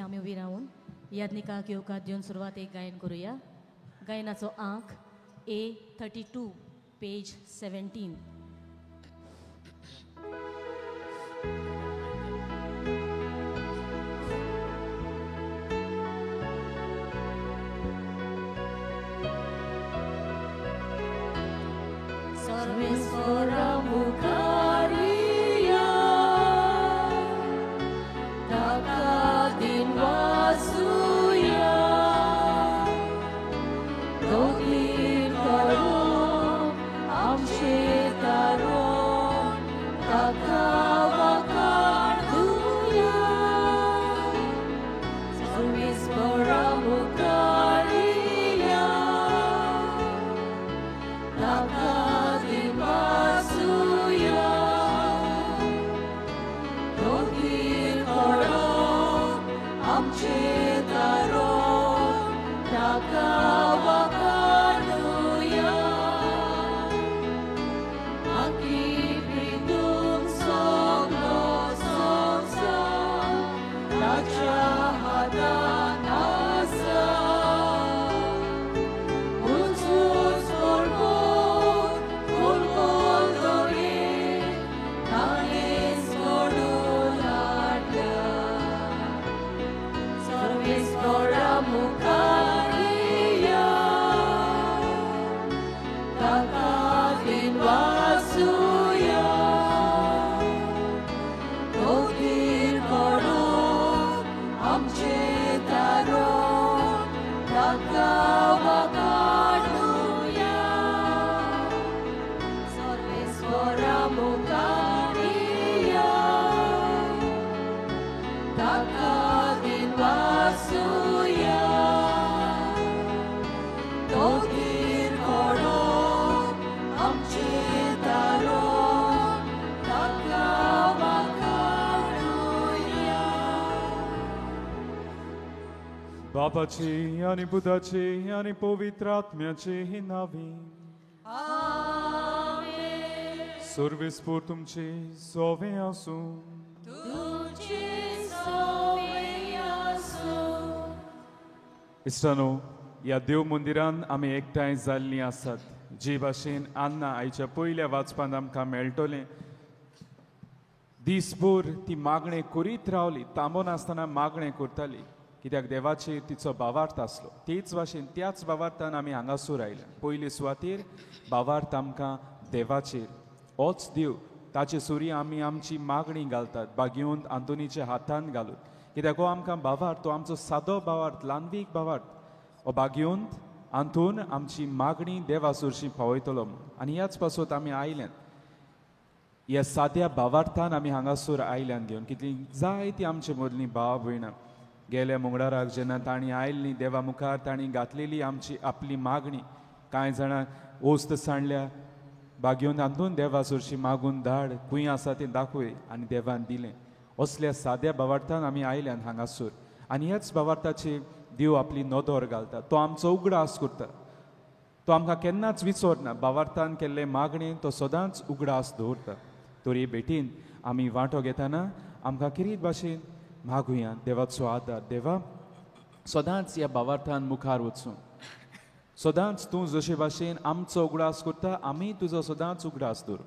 आमी उबी रावन याज्ञिकाक येवकार दिवन सुरवातेक गायन करुया. गायनाचो आंक A32 page 17. Sarveswara Mukariya Takadin Vasuya Dotir Karon Amche Taron Takavakarduya Sarveswara Mukariya Takadin Vasuya Dotir Karon Amche Taron Takavakarduya Akipridum Soglo Sogsa Tacha Hatan Asa Unsus Korkol Korkol Dore Tanes Koduladya Sarveswara Mukariya Takadin Vasuya Dotir Karon Amche Taron Takavakarduya Sarveswara Mukariya Takadin Vasuya Dotir Karon Amche Taron Takavakarduya. बापाची आनी पुताची आनी पवित्र आत्म्याची नावी. आमेन. सर्वेस्पोर तुमची सोवे आसूं. तुझे सोवे आसूं. इश्टानो, ह्या देव मंदिरान आमी एकठांय जाल्लीं आसात. जे भाशेन आन्ना आयच्या पयल्या वाचपांत आमकां मेळटलें, दीसभर ती मागणें करीत रावली, थांबनासतना मागणें करताली, कित्याक देवाचेर तिचो भावार्थ आसलो. तेच भाशेन त्याच भावार्थान आमी हांगासर आयल्या. पयले सुवातेर भावार्थ आमकां देवाचेर, होच देव, ताचे सुरी आमी आमची मागणी घालतात, बागेवंत आंतोनीच्या हातान घालून, कित्याक हो आमकां भावार्थ, तो आमचो सादो भावार्थ, ल्हानवीक भावार्थ. हो बागेवंत आंतोन आमची मागणी देवा सुरशी पावयतलो म्हूण. आनी ह्याच पासत आमी आयल्यात, ह्या साद्या भावार्थान आमी हांगासर आयल्यान घेवन. कितली जाय ती आमचे मदलीं भाव भयणां गेल्या मंगळाराक जेन्ना तांणी आयल्ली देवा मुखार, तांणी घातलेली आमची आपली मागणी. कांय जाणां वस्त सांडल्या, बागेवन आंतून देवा सुरशी मागून धाड, खंय आसा तें दाखय, आनी देवान दिलें. असल्या साद्या भावार्थान आमी आयल्यान हांगासर. आनी ह्याच भावार्थाचेर देव आपली नदर घालता, तो आमचो उगडास करता, तो आमकां केन्नाच विसरना. भावार्थान केल्ले मागणेन तो सदांच उगडास दवरता. तर हे भेटीन आमी वांटो घेतना आमकां किरीत भाशेन मागुया देवाचो आदार. देवा, सदांच ह्या भावार्थान मुखार वचूं, सदांच तूं जशे भाशेन आमचो उगडास करता, आमी तुजो सदांच उगडास दवर.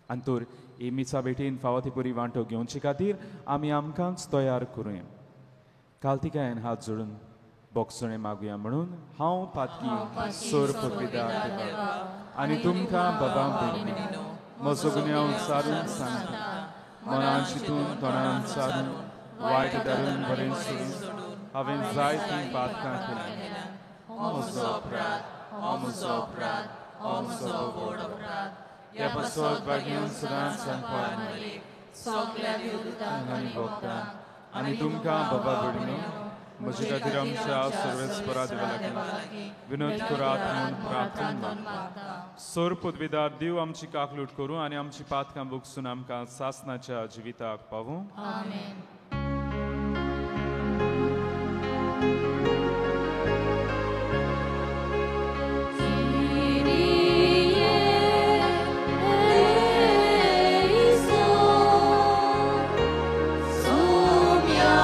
आनी तर ही मिसा भेटीन फावो ती पुरी वांटो घेवचे खातीर आमी आमकांच तयार करुया. कालतिकायेन हात जोडून बोगसणें मागुया म्हणून हांव पातकी सोर पुरविदार देवा आनी तुमकां बाबा भयणीनो म्हजो गुन्यांव सारून सांगता, मनान चिंतून तोंडान सारून वायट धरून बरें सोडून हांवें जायतीं पातकां केलीं. हो म्हजो अपराध, हो म्हजो अपराध, हो म्हजो व्हड अपराध. ह्या पासत भाग्यान सदांच सांगपाक सगळ्या देवदूतांक आनी भक्तांक आनी तुमकां बाबा भयणीनो म्हजे खातीर आमच्या सर्वेस्परा देवा लागीं विनोद करात म्हूण प्रार्थना मागता. सोर पदवीदार देव आमची काकलूट करूं आनी आमची पातकां भोगसून आमकां सासनाच्या जिविताक पावूं. आमेन. Sumya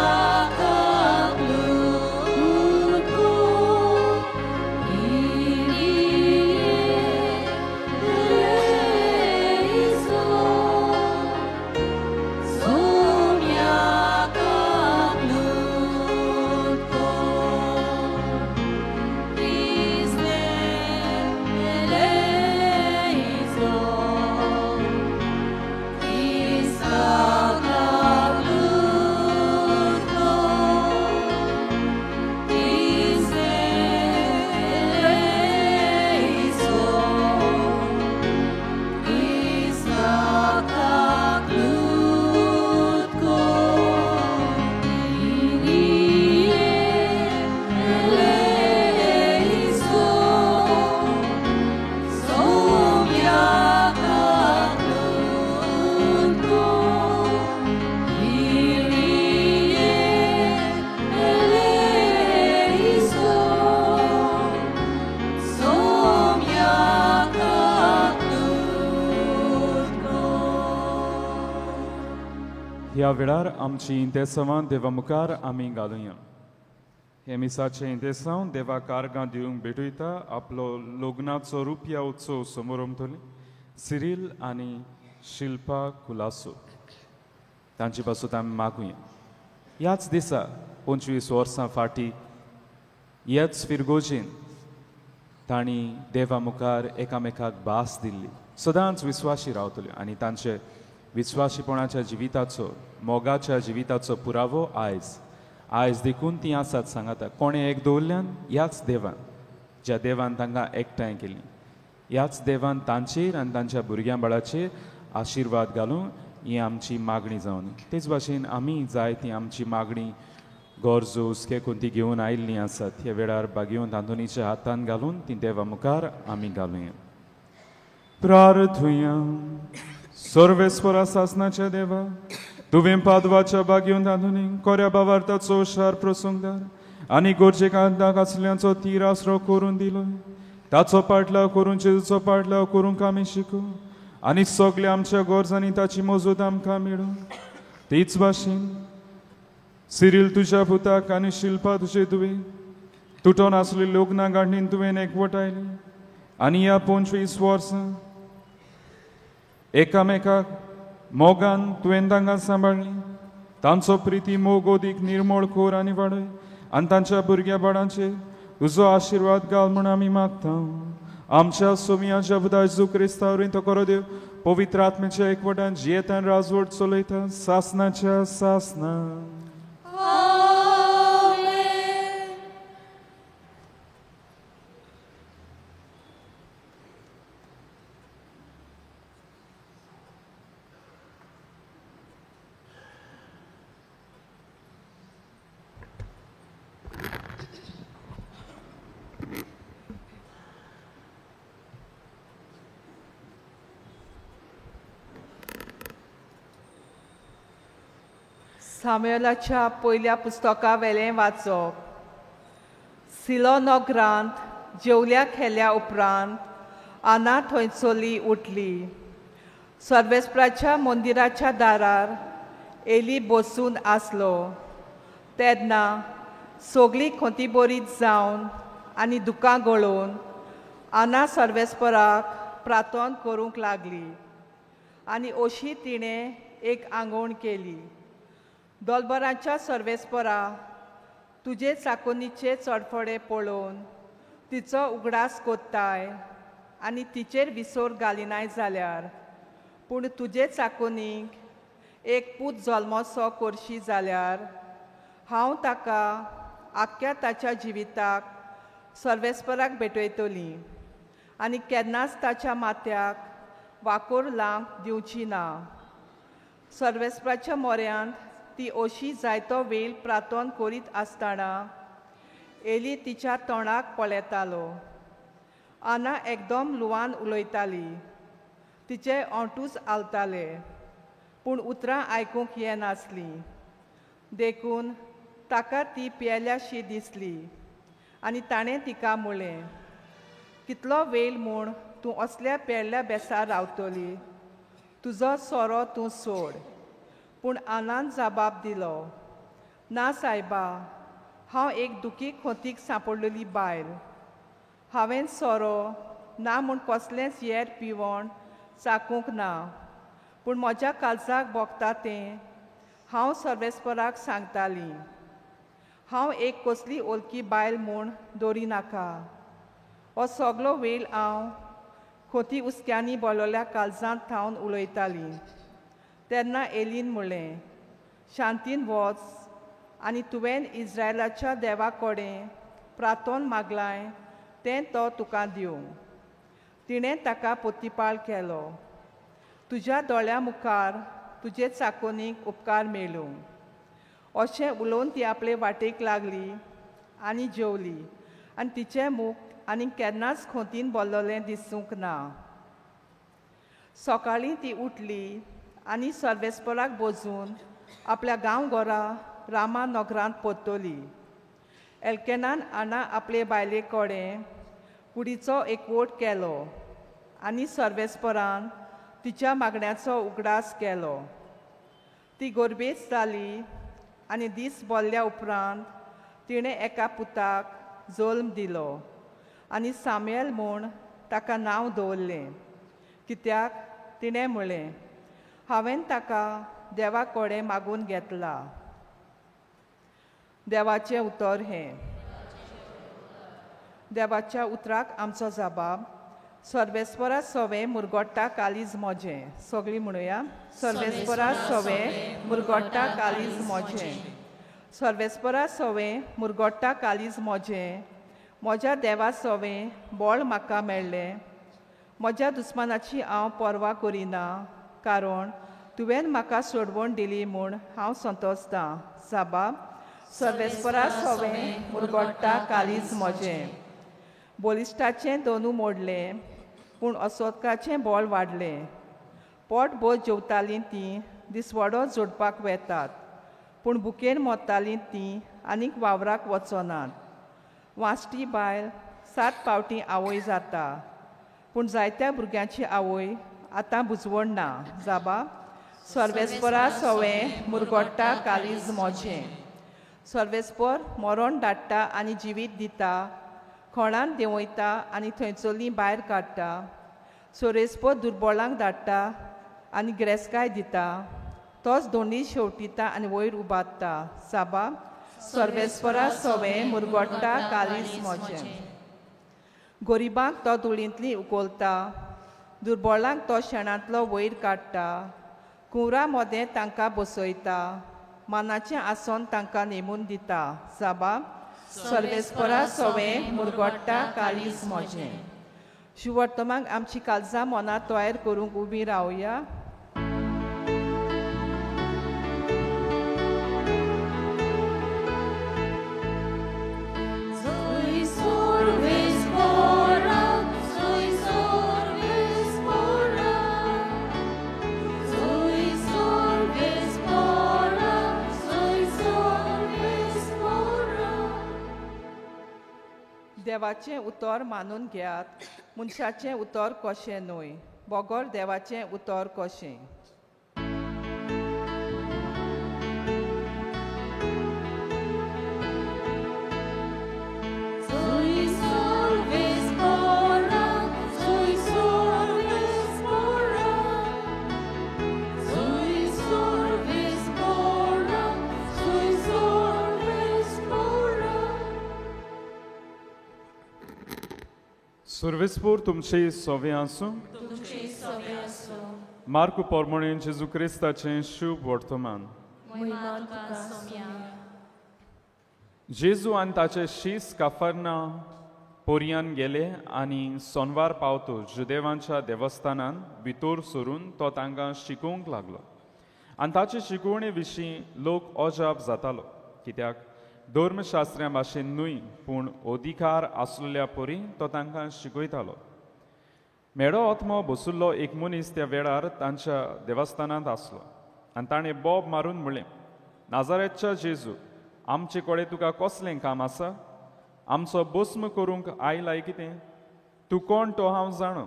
ह्या वेळार आमची इंतेसांवां देवा मुखार आमी घालुया. हे मिसाचें इंतेसांव देवा कारगां दिवंक भेटयता आपलो लग्नाचो रुपया उत्सव समोरमतली सिरील आनी शिल्पा कुलासो तांचे पासून आमी मागुया. ह्याच दिसा 25 वर्सां फाटीं ह्याच फिरगोजीन तांणी देवा मुखार एकामेकाक भास दिल्ली, सदांच विस्वाशी रावतल्यो आनी तांचे विस्वाशीपणाच्या जिविताचो, मोगाच्या जिविताचो पुरावो आयज आयज देखून तीं आसात सांगाता. कोणें एक दवरल्यान ह्याच देवान, ज्या देवान तांकां एकठांय केली, ह्याच देवान तांचेर आनी तांच्या भुरग्यां बाळाचेर आशिर्वाद घालून ही आमची मागणी जावन. तेच भाशेन आमी जाय ती आमची मागणी गरजो हुस्के कोण ती घेवन आयिल्लीं आसात ह्या वेळार बागेवन तांतोनीच्या हातान घालून ती देवा मुखार आमी घालुया. प्रार्थुया. सर्वेस्वरा सासनाच्या देवा, तुवें पादवाच्या बागेवन तांतोनी कोऱ्या बावार्थाचो शार प्रसंगदार आनी गरजेक आसल्यांचो तीर आसरो करून दिलो, ताचो पाटलाव करून जेजूचो पाटलाव करूंक आमी शिकू आनी सगळे आमच्या गरजांनी ताची मजत आमकां मेळूं. तेच भाशेन सिरील तुज्या पुताक आनी शिल्पा तुजे तुवें तुटोन आसली लग्नां गांठीन तुवें एकवटायली आनी ह्या 25 वर्सां एकामेकाक मोगान तुवें तांकां सांबाळ्ळी. तांचो प्रिती मोग ओदीक निर्मळ कोर आनी वाडय आनी तांच्या भुरग्या बाळांचेर तुजो आशिर्वाद घाल म्हूण आमी मागता. आमच्या सोमियाच्या पुता जेजू क्रिस्ता वरवीं तो करो देव पवित्र आत्म्याच्या एकवटान जियेतान राजवट चलयता सासनाच्या सासना. सामुएलाच्या पयल्या पुस्तका वेलें वाचप. सिलो नगरांत जेवल्या खेल्या उपरांत आना थंयसरली उठली. सर्वेस्पराच्या मंदिराच्या दारार एली बसून आसलो. तेन्ना सगळीं खंतीबरीत जावन आनी दुकां गळोवन आना सर्वेस्पराक प्रार्थना करूंक लागली आनी अशी तिणें एक आंगवण केली. दोलबरांच्या सर्वेस्परा, तुजे चाकोनीचे चडफडे पळोवन तिचो उगडास कोत्ताय आनी तिचेर विसर घालिनाय जाल्यार, पूण तुजे चाकोनीक एक पूत जल्मसो करशी जाल्यार हांव ताका आख्ख्या ताच्या जिविताक सर्वेस्पराक भेटयतली आनी केन्नाच ताच्या माथ्याक वाकोर लावंक दिवची ना. सर्वेस्पराच्या मोऱ्यांत ती अशी जायतो वेळ प्रार्थना करीत आसतना एली तिच्या तोंडाक पळयतालो. आना एकदम लुवान उलयताली, तिचे ओंठूच आलताले, पूण उतरां आयकूंक येनासलीं. देखून ताका ती पियेल्याशी दिसली आनी ताणें तिका म्हळें, कितलो वेळ म्हूण तूं असल्या पेडल्या बेसार रावतली? तुजो सोरो तूं सोड. पूण आनान जबाब दिलो, ना सायबा, हांव एक दुखी खोंतीक सांपडलेली बायल. हांवें सोरो ना म्हूण कसलेंच येर पिवण चाकूंक ना, पूण म्हज्या काळजाक भोगता तें हांव सर्वेस्पराक सांगताली. हांव एक कसली ओलकी बायल म्हूण दवरिनाका. हो सगलो वेळ हांव खोती हुस्क्यांनी बोलल्या काळजांत थावन उलयताली. तेन्ना एलीन म्हणलें, शांतीन वच आनी तुवें इस्रायलाच्या देवा कडेन प्रार्थना मागलाय तें तो तुका दिवं. तिणें ताका पोतीपाळ केलो, तुज्या दोळ्या मुखार तुजे चाकोनीक उपकार मेळूं. अशें उलोवन ती आपले वाटेक लागली आनी जेवली आनी तिचें मुख आनी केन्नाच खोंतीन बोल्लोलें दिसूंक ना. सकाळीं ती उठली आनी सर्वेस्पराक बजून आपल्या गांवघरा रामा नगरांत परतली. एल्केनान आना आपले बायले कडेन कुडीचो एकवट केलो आनी सर्वेस्परान तिच्या मागण्याचो उगडास केलो. ती गोरबेज जाली आनी दीस बोल्ल्या उपरांत तिणें एका पुताक जल्म दिलो आनी सामुएल म्हूण ताका नांव दवरलें, कित्याक तिणें म्हळें, हांवें ताका देवा कडेन मागून घेतला. देवाचें उतर हें. देवाच्या उतराक आमचो जबाब. सर्वेस्परा सवें मुरगोट्टा कालीज म्हजें. सगळीं म्हणुया. सर्वेस्परा सवें मुरगोट्टा कालीज म्हजें. सर्वेस्परा सवें मुरगोट्टा कालीज म्हजें. म्हज्या देवा सवें बळ म्हाका मेळ्ळें. म्हज्या दुस्मानाची हांव पर्वा करिना, कारण तुवें म्हाका सोडवण दिली म्हूण हांव संतोसतां. जाबाब. सर्वेस्परा सवें मुरगोट्टा कालीज म्हजें. बलिश्टाचें दोनू मोडलें, पूण असोदकाचें बळ वाडलें. पोट भर जेवतालीं तीं दिसवडो जोडपाक वेतात, पूण भुकेन मरतालीं तीं आनीक वावराक वचनात. वांश्टी बायल 7 फावटीं आवय जाता, पूण जायत्या भुरग्यांची आवय आतां बुजवण ना. जाबा. सर्वेस्परा सवें मुरगोट्टा कालीज म्हजें. सर्वेस्पर मरण धाडटा आनी जिवीत दिता, खणांत देंवयता आनी थंयसरलीं भायर काडटा. सोरेस्पर दुर्बळांक धाडटा आनी गिरेस्तकाय दिता, तोच दोंडी शेवटिता आनी वयर उबारता. साबा. सर्वेस्परा सवें मुरगोट्टा कालीज म्हजें. गरिबांक तो धुळींतली उखलता, दुर्बळांक तो शेणांतलो वयर काडटा. कुंवरा मदें तांकां बसयता, मानाचें आसन तांकां नेमून दिता. साबा. सर्वेस्परा सवें मुरगोट्टा कालीज म्हजें. शुवर्तमाक आमची काळजां मनां तयार करूंक उबी रावया. देवाचें उतर मानून घेयात, मनशाचें उतर कशें न्हय, बगर देवाचें उतर कशें. सर्वेस्पोर तुमचे सवे आसूं. मार्कू पोरमोणेन जेजू क्रिस्ताचें शुभ वर्तमान. जेजू आनी ताचे शीस काफर्ना पोरयान गेले आनी सोनवार पावतो जुदेवांच्या देवस्थानान भितर सरून तो तांकां शिकोवंक लागलो. आनी ताचे शिकोवणे विशीं लोक अजाप जातालो, कित्याक धर्मशास्त्र्यां भाशेन न्हय पूण अधिकार आसलेल्या परी तो तांकां शिकयतालो. मेडो आत्मो बशिल्लो एक मनीस त्या वेळार तांच्या देवस्थानांत आसलो आनी ताणें बोब मारून म्हणलें, नाजारेतच्या जेजू, आमचे कडेन तुका कसलें काम आसा? आमचो भस्म करूंक आयलाय कितें? तूं कोण तो हांव जाणो,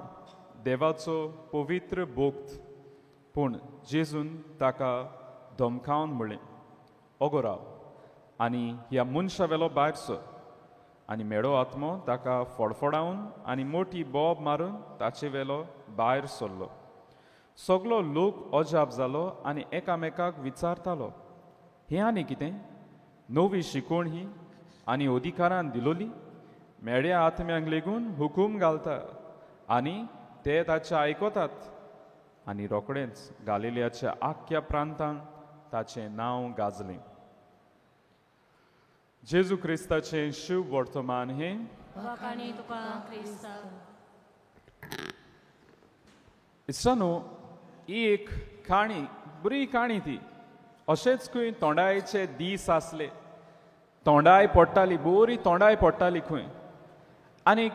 देवाचो पवित्र भक्त. पूण जेजून ताका धमकावन म्हणलें, ओगो राव आनी ह्या मनशा वेलो भायर सर. आनी मेडो आत्मो ताका फडफडावन आनी मोठी बोब मारून ताचे वेलो भायर सरलो. सगलो लोक अजाप जालो आनी एकामेकाक विचारतालो, हें आनी कितें नवी शिकवण ही आनी अधिकारान दिलोली? मेड्या आत्म्यांक लेगून हुकूम घालता आनी ते ताचे आयकतात. आनी रोखडेंच गालिलियाच्या आख्ख्या प्रांतान ताचें नांव गाजलें. जेजू क्रिस्ताचें शुभ वर्तमान हें. इश्टानो, ही एक काणी, बरी काणी ती. अशेंच खंय तोंडायचे दीस आसले, तोंडाय पडटाली, बरी तोंडाय पडटाली खंय. आनीक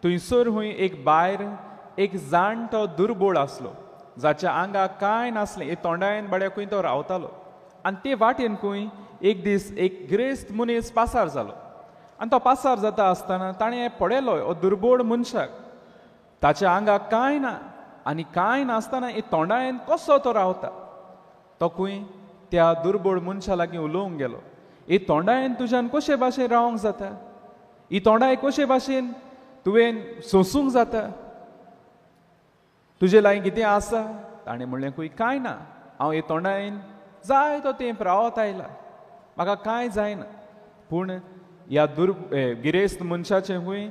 थंयसर खंय एक भायर एक जाणटो दुर्बळ आसलो, जाच्या आंगाक कांय नासलें, एक तोंडायन बड्या खंय तो रावतालो. आनी ते वाटेन खंय एक दीस एक ग्रेस्त मनीस पासार जालो. आनी तो पासार जाता आसतना ताणें पळयलो हो दुर्बळ मनशाक, ताच्या आंगाक कांय ना आनी कांय नासतना एक तोंडायन कसो तो रावता. तो खंय त्या दुर्बळ मनशा लागीं उलोवंक गेलो, ही तोंडायेन तुज्यान कशे भाशेन रावंक जाता, ही तोंडाय कशे भाशेन तुवें सोंसूंक जाता, तुजे लागीं कितें आसा? ताणें म्हणलें खंय कांय ना, हांव हे तोंडायेन जाय तो तेंप रावत आयला, म्हाका कांय जायना. पूण ह्या गिरेस्त मनशाचें खंय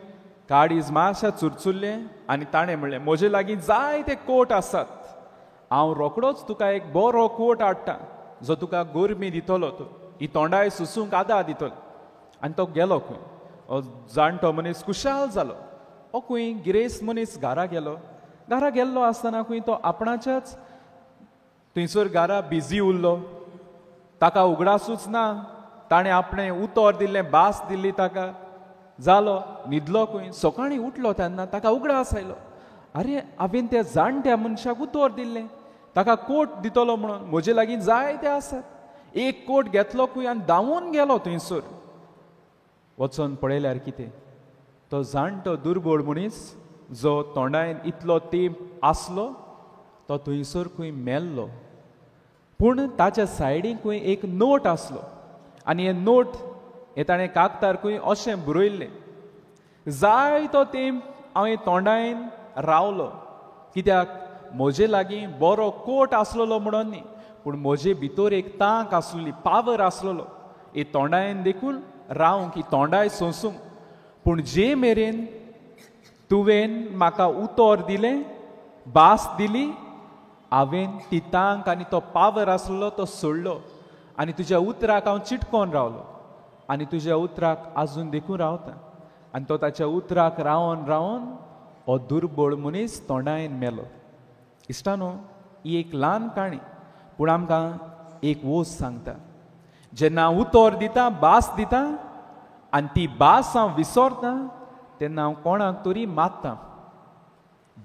काळीज मातशें चुरचुरलें आनी ताणें म्हणलें म्हजे लागीं जायते कोट आसात, हांव रोखडोच तुका एक बरो कोट हाडटा जो तुका गोरमी दितलो, तो ही तोंडाय सुसूंक आदार दितलो. आनी तो गेलो खंय, हो जाणटो मनीस खुशाल जालो. हो खंय गिरेस्त मनीस घरा गेलो. घरा गेल्लो आसतना खंय तो आपणाच्याच थंयसर घरा बिजी उरलो, ताका उगडासूच ना ताणें आपणें उतर दिल्लें, भास दिल्ली ताका. जालो न्हिदलो खंय, सकाळीं उठलो तेन्ना ताका उगडास आयलो, आरे हांवें त्या जाणट्या मनशाक उतर दिल्लें ताका कोट दितलो म्हणून, म्हजे लागीं जायते आसात. एक कोट घेतलो खंय आनी धांवून गेलो थंयसर. वचोन पळयल्यार कितें, तो जाणटो दुर्बळ मनीस जो तोंडायन इतलो तेंप आसलो तो थंयसर खंय मेल्लो. पूण ताच्या सायडीक खंय एक नोट आसलो आनी हे नोट हे ताणें कागदार खंय अशें बरयल्लें, जाय तो तेंप हांव हे तोंडायन रावलो कित्याक म्हजे लागीं बरो कोट आसलेलो म्हणून न्ही, पूण म्हजे भितर एक तांक आसलेली, पावर आसलेलो ही तोंडायन देखून रावंक, ही तोंडाय सोंसूंक. पूण जे मेरेन तुवें म्हाका उतर दिलें, भास दिली, हांवें ती तांक आनी तो पावर आसलो तो सोडलो आनी तुज्या उतराक हांव चिटकोन रावलो आनी तुज्या उतराक आजून देखून रावता. आनी तो ताच्या उतराक रावन रावन हो दुर्बळ मनीस तोंडायन मेलो. इश्टानो, ही एक ल्हान काणी पूण आमकां एक वोस सांगता. जेन्ना हांव उतर दिता, भास दिता आनी ती भास हांव विसरता तेन्ना हांव कोणाक तरी मारता.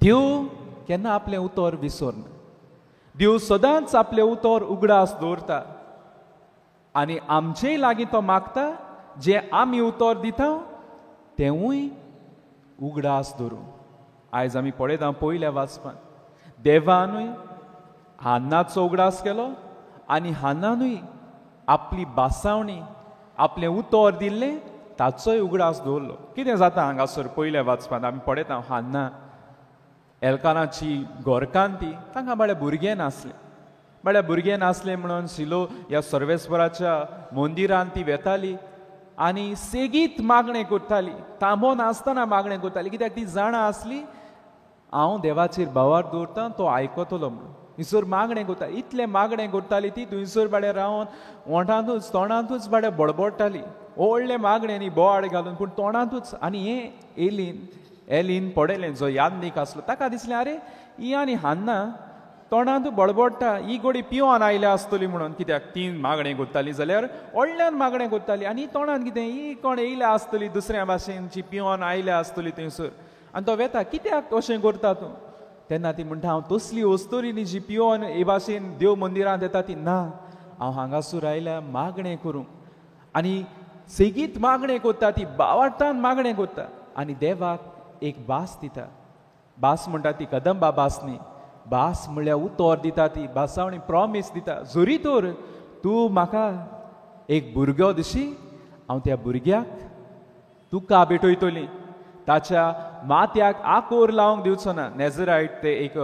देव केन्ना आपलें उतर विसरना, देव सदांच आपलें उतर उगडास दवरता आनी आमचेय लागीं तो मागता जें आमी उतर दिता तेंवूय उगडास दवरूं. आयज आमी पळयता पयल्या वाचपान देवानूय हान्नाचो उगडास केलो आनी हान्नानूय आपली भासावणी, आपलें उतर दिल्लें ताचोय उगडास दवरलो. कितें जाता हांगासर पयल्या वाचपान आमी पळयता, हान्ना एल्कानाची घरकान्न ती, तांकां बाळ्या भुरगें नासलें, बाळ्या भुरगें नासलें म्हणून शिलो ह्या सर्वेस्वराच्या मंदिरान ती वेताली आनी सेगीत मागणें करताली, थांबो नासतना मागणें करताली, कित्याक ती जाणा आसली हांव देवाचेर भावार दवरता तो आयकतलो म्हणून. थंयसर मागणें करता, इतलें मागणें करताली ती थंयसर बाड्या रावन ओंठांतूच तोंडांतूच बाड्या बडबडटाली, व्हडलें मागणें न्ही बोवाळ घालून, पूण तोंडांतूच. आनी हें एलीन एलीन पळयलें जो यादनीक आसलो ताका दिसलें आरे ही आनी हान्ना तोंडांत बडबडटा, ही गोडी पिवन आयल्या आसतली म्हणून, कित्याक ती मागणें करताली जाल्यार व्हडल्यान मागणें करताली आनी तोंडांत कितें ही कोण येयल्या आसतली दुसऱ्या भाशेनची पिवन आयल्या आसतली थंयसर. आनी तो वेता, कित्याक अशें करता तूं? तेन्ना ती म्हणटा हांव तसली वस्तुरी न्ही जी पिवन हे भाशेन देव मंदिरांत येता ती ना, हांव हांगासूर आयल्या मागणें करूंक. आनी सेगीत मागणें करता ती, बावाटान मागणें करता आनी देवाक एक भास दिता. भास म्हणटा ती कदंबा भास न्ही, भास म्हणल्यार उतर दिता ती, भासावणी प्रॉमीस दिता, जरी तर तूं म्हाका एक भुरगो दिशी हांव त्या भुरग्याक तुका भेटयतली, ताच्या माथ्याक आकोर लावंक दिवचो ना. नेजरायट ते एक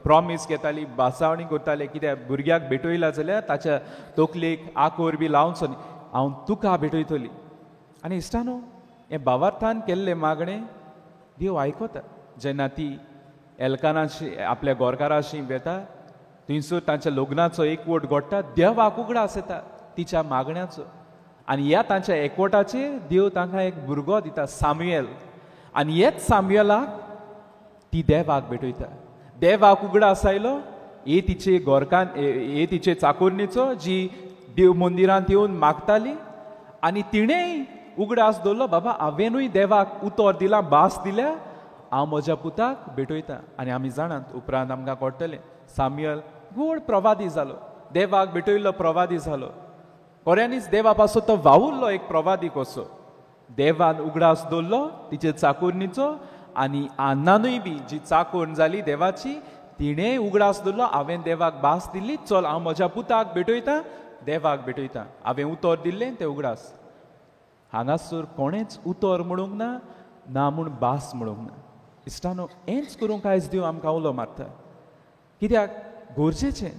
प्रॉमीस घेताली, भासावणी करताले, कित्याक भुरग्याक भेटयला जाल्यार ताच्या तकलेक आकोर बी लावचो न्ही, हांव तुका भेटयतली. आनी इश्टानो, हें भावार्थान केल्लें मागणें देव आयकता. जेन्ना ती एल्कानाशी आपल्या गोरकाराशी वेता थंयसर तांच्या लग्नाचो एकवट घडटा, देवाक उगडास येता तिच्या मागण्याचो आनी ह्या तांच्या एकवटाचेर देव तांकां एक भुरगो दिता, सामुएल. आनी हेच सामुएलाक ती देवाक भेटयता. देवाक उगडास आयलो हे तिचे गोरकान, हे तिचे चाकोरणीचो जी देव मंदिरांत येवन मागताली आनी तिणेंय उगडास दवरलो, बाबा हांवेनूय देवाक उतर दिलां, भास दिल्या, हांव म्हज्या पुताक भेटयता. आनी आमी जाणात उपरांत आमकां कळटलें सामुएल व्हड प्रवादी जालो, देवाक भेटयल्लो प्रवादी जालो. खऱ्यांनीच देवा पासून तो वावुरलो एक प्रवादी कसो. देवान उगडास दवरलो तिचे चाकोरणीचो आनी आन्नानूय बी जी चाकोरण जाली देवाची तिणें उगडास दवरलो, हांवें देवाक भास दिल्ली, चल हांव म्हज्या पुताक भेटयता, देवाक भेटयता. हांवें उतर दिल्लें तें उगडास. हांगासर कोणेंच उतर म्हणूंक ना, ना म्हूण भास म्हणूंक ना. इश्टानो, हेंच करूंक आयज देव आमकां उलो मारता. कित्याक गरजेचें.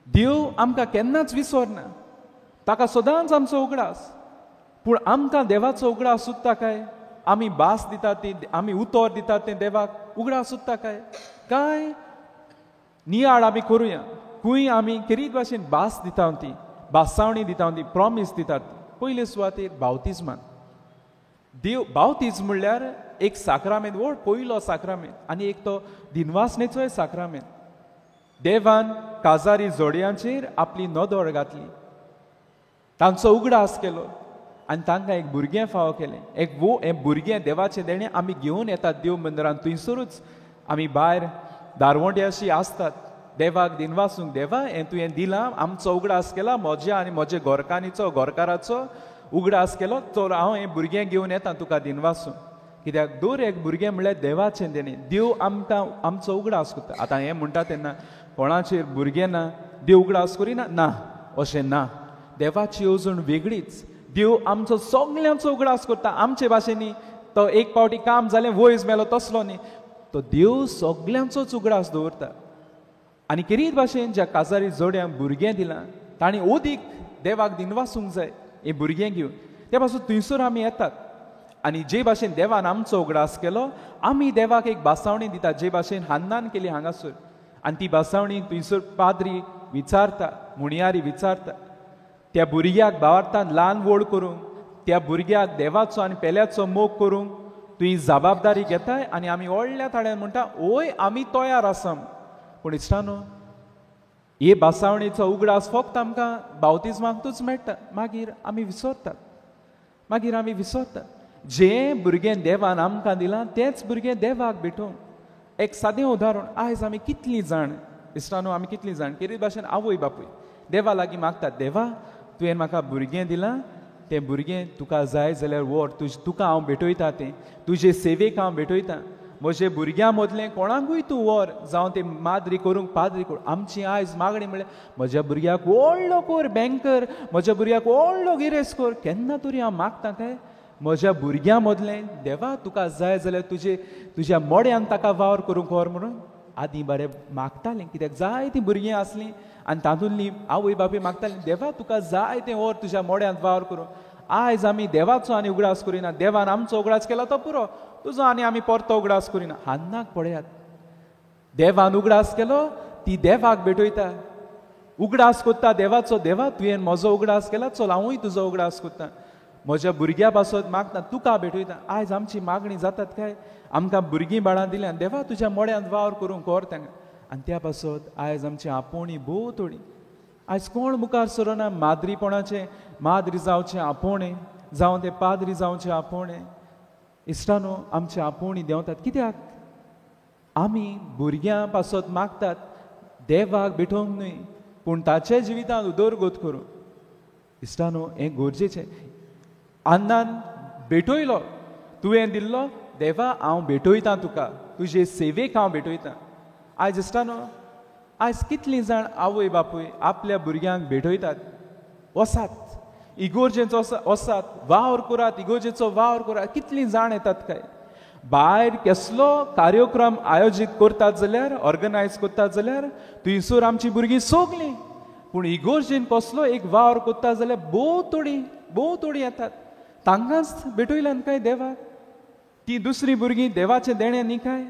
देव आमकां केन्नाच विसरना, ताका सदांच आमचो उगडास. पूण आमकां देवाचो उगडास सुद्दां काय? आमी भास दितात ती, आमी उतर दितात तें देवाक उगडास सुद्दां काय? काय नियाळ आमी करुया, खंय आमी केरीत भाशेन भास दिता ती, भासावणी दिता ती, प्रॉमीस दितात. पयले सुवातेर बावतिज्मान. देव बावतिज्म म्हणल्यार एक साक्रामेंत, व्हड पयलो साक्रामेंत, आनी एक तो दिनवासनेचोय साक्रामेंत. देवान काजारी जोडयांचेर आपली नदर घातली, तांचो उगडास केलो आनी तांकां एक भुरगें फावो केलें. एक वो हें भुरगें देवाचें देणें आमी घेवन येतात देव मंदिरान. थंयसरूच आमी भायर दारवंट्याशी आसतात देवाक दिनवासूंक, देवा हें तुवें दिलां, आमचो उगडास केला, म्हज्या आनी म्हज्या घरकान्नीचो घरकाराचो उगडास केलो, तर हांव हें भुरगें घेवन येता तुका दिनवासूंक. कित्याक दर एक भुरगें म्हणल्यार देवाचें देणें. देव आमकां आमचो उगडास करता. आतां हें म्हणटा तेन्ना कोणाचेर भुरगें ना देव उगडास करिना ना, अशें ना. देवाची येवजण वेगळीच. देव आमचो सगल्यांचो उगडास करता. आमचे भाशेन तो एक पावटी काम जालें वयज मेलो तसलो न्ही, तो देव सगल्यांचोच उगडास दवरता. आनी केरीत भाशेन ज्या काजारी जोड्यांक भुरगें दिलां तांणी ओदीक देवाक दिनवासूंक जाय हें भुरगें घेवन. त्या पासून थंयसर आमी येतात आनी जे भाशेन देवान आमचो उगडास केलो आमी देवाक एक भासावणी दितात, जे भाशेन हान्नान केली हांगासर. आनी ती भासावणी थंयसर पाद्री विचारता, मुणयारी विचारता, त्या भुरग्याक भावार्थान ल्हान व्हड करूंक, त्या भुरग्याक देवाचो आनी पेल्याचो मोग करूंक तुवें जबाबदारी घेताय. आनी आमी व्हडल्या ताळ्यान म्हणटा, ओय आमी तयार आसा. पूण इश्टानो, हे भासावणेचो उगडास फक्त आमकां बावतिज्माकूच मेळटा, मागीर आमी विसरतात, मागीर आमी विसरतात. जें भुरगें देवान आमकां दिलां तेंच भुरगें देवाक भेटोवंक. एक सादें उदाहरण, आयज आमी कितलीं जाण इश्टानो, आमी कितलीं जाण केरीत भाशेन आवय बापूय देवा लागीं मागतात, देवा तुवें म्हाका भुरगें दिलां, तें भुरगें तुका जाय जाल्यार व्हर, तुका हांव भेटयता, तें तुजे सेवेक हांव भेटयता, म्हजे भुरग्यां मदलें कोणाकूय तूं व्हर, जावं तें माद्री करूंक पाद्री करूंक. आमची आयज मागणी म्हणल्यार म्हज्या भुरग्याक व्हडलो कर बँकर, म्हज्या भुरग्याक व्हडलो गिरेस्त कर. केन्ना तरी हांव मागता काय म्हज्या भुरग्यां मदलें देवा तुका जाय जाल्यार तुजे तुज्या मोड्यान ताका वावर करूंक व्हर म्हणून आदीं बरें मागतालें. कित्याक जायतीं भुरगीं आसलीं आनी तातूंतलीं आवय बापूय मागतालीं, देवा तुका जाय तें व्हर तुज्या मोड्यांत वावर करूं. आयज आमी देवाचो आनी उगडास करिना. देवान आमचो उगडास केला तो पुरो, तुजो आनी आमी परतो उगडास करिना. हान्नाक पळयात, देवान उगडास केलो ती देवाक भेटयता, उगडास करता देवाचो, देवा तुवें म्हजो उगडास केला, चल हांवूय तुजो उगडास करता, म्हज्या भुरग्या पासत मागता तुका भेटयता. आयज आमची मागणी जातात काय आमकां भुरगीं बाळां दिल्यान देवा तुज्या मोड्यांत वावर करूंक व्हर तांकां. आनी त्या पासत आयज आमची आपोवणी भोव थोडी. आयज कोण मुखार सरना माद्रीपणाचें, माद्री जावचें आपोवणें, जावं तें पाद्री जावचें आपोवणें. इश्टानो, आमची आपोवणी देंवतात कित्याक? आमी भुरग्यां पासत मागतात देवाक भेटोवंक न्हय, पूण ताच्या जिवितांत उदरगत करूंक. इश्टानो, हें गरजेचें. अन्नान भेटयलो, तुवें दिल्लो देवा हांव भेटयता तुका, तुजे सेवेक हांव भेटयता. आयज इश्टानो, आयज कितलीं जाण आवय बापूय आपल्या भुरग्यांक भेटयतात, वसात इगोर्जेचो वसात, वावर करात, इगोर्जेचो वावर करात. कितलीं जाण येतात काय? भायर कसलो कार्यक्रम आयोजीत करतात जाल्यार, ऑर्गनायज करतात जाल्यार थंयसर आमची भुरगीं सगलीं, पूण इगोर्जेन कसलो एक वावर करता जाल्यार भोव थोडीं, भोव थोडीं येतात. तांकांच भेटयल्यान काय देवाक? ती दुसरीं भुरगीं देवाचें देणें न्ही काय?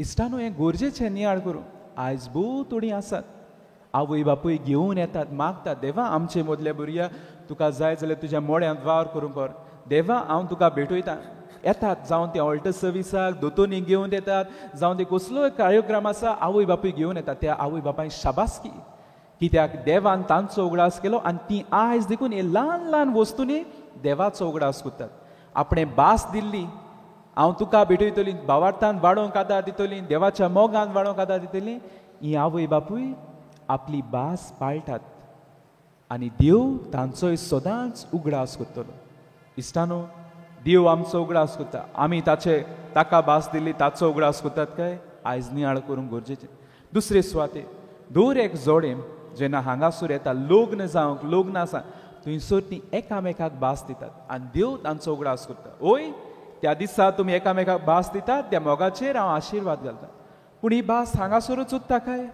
इश्टानो, हें गरजेचें नियाळ करूं. आयज भोव थोडीं आसात आवय बापूय घेवन येतात, मागतात, देवा आमचे मदल्या भुरग्या तुका जाय जाल्यार तुज्या मोड्यांत वावर करूंक व्हर, देवा हांव तुका भेटयता. येतात, जावं ते ऑल्टर सर्विसाक दोतोनी घेवन येतात, जावं ते कसलोय कार्यक्रम आसा आवय बापूय घेवन येतात. त्या आवय बापायक शाबासकी, कित्याक देवान तांचो उगडास केलो आनी ती आयज देखून हे ल्हान ल्हान वस्तूंनी देवाचो उगडास करतात. आपणें भास दिल्ली, हांव तुका भेटयतली, भावार्थान वाडोवंक आदार दितली, देवाच्या मोगान वाडोवंक आदार दितली. ही आवय बापूय आपली भास पाळटात आनी देव तांचोय सदांच उगडास करतलो. इश्टानो, देव आमचो उगडास करता, आमी ताचे ताका भास दिल्ली ताचो उगडास करतात काय? आयज नियाळ करूंक गरजेचें. दुसरे सुवाते दर एक जोडे जेन्ना हांगासर येता लग्न जावंक, लग्न आसा थंयसर ती एकामेकाक भास दितात आनी देव तांचो उगडास करता. ओय त्या दिसा तुमी एकामेकाक भास दितात, त्या मोगाचेर हांव आशिर्वाद घालता. पूण ही भास हांगासरूच उरता काय?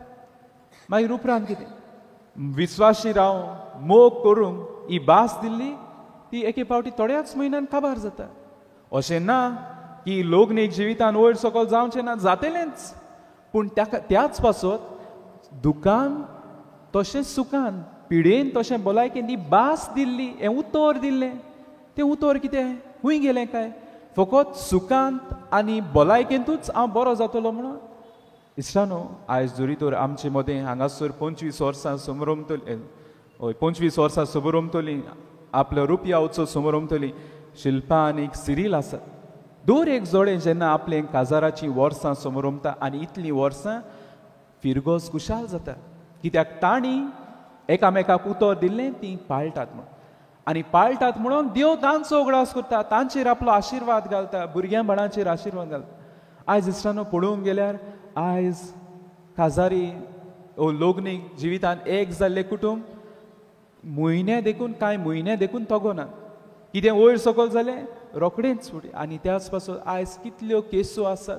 मागीर उपरांत कितें? विस्वाशी रावूंक, मोग करूंक ही भास दिल्ली ती एके फावटी थोड्याच म्हयन्यान काबार जाता. अशें ना की लग्नीक जिवितान वयर सकयल जावचें ना, जातलेंच, पूण ताका त्याच पासत दुकान तशें सुखान, पिडेन तशें भलायकेन ती भास दिल्ली, हें उतर दिल्लें, तें उतर कितें खूंय गेलें काय? फकत सुखांत आनी भलायकेंतूच हांव बरो जातलो म्हणून? इश्टानो, आयज जरी तर आमचे मदें हांगासर 25 वर्सां समरमतली, हय 25 वर्सां समरमतली, आपलो रुपया उत्सव समरमतली शिल्पा आनी सिरील आसा. दर एक जोडें जेन्ना आपलें काजाराचीं वर्सां समरमता आनी इतलीं वर्सां फिरगोज खुशाल जाता, कित्याक तांणी एकामेकाक उतर दिल्लें तीं पाळटात म्हणून. आनी पाळटात म्हणून देव तांचो उगडास करता, तांचेर आपलो आशिर्वाद घालता, भुरग्यां बाळांचेर आशिर्वाद घालता. आयज इश्टानो पळोवंक गेल्यार आयज काजारी ओ लग्नीक जिवितांत एक जाल्लें कुटुंब म्हयने देखून, कांय म्हयने देखून तगोना, कितें वयर सकयल जालें रोखडेंच फुडें. आनी त्याच पासून आयज कितल्यो केसो आसात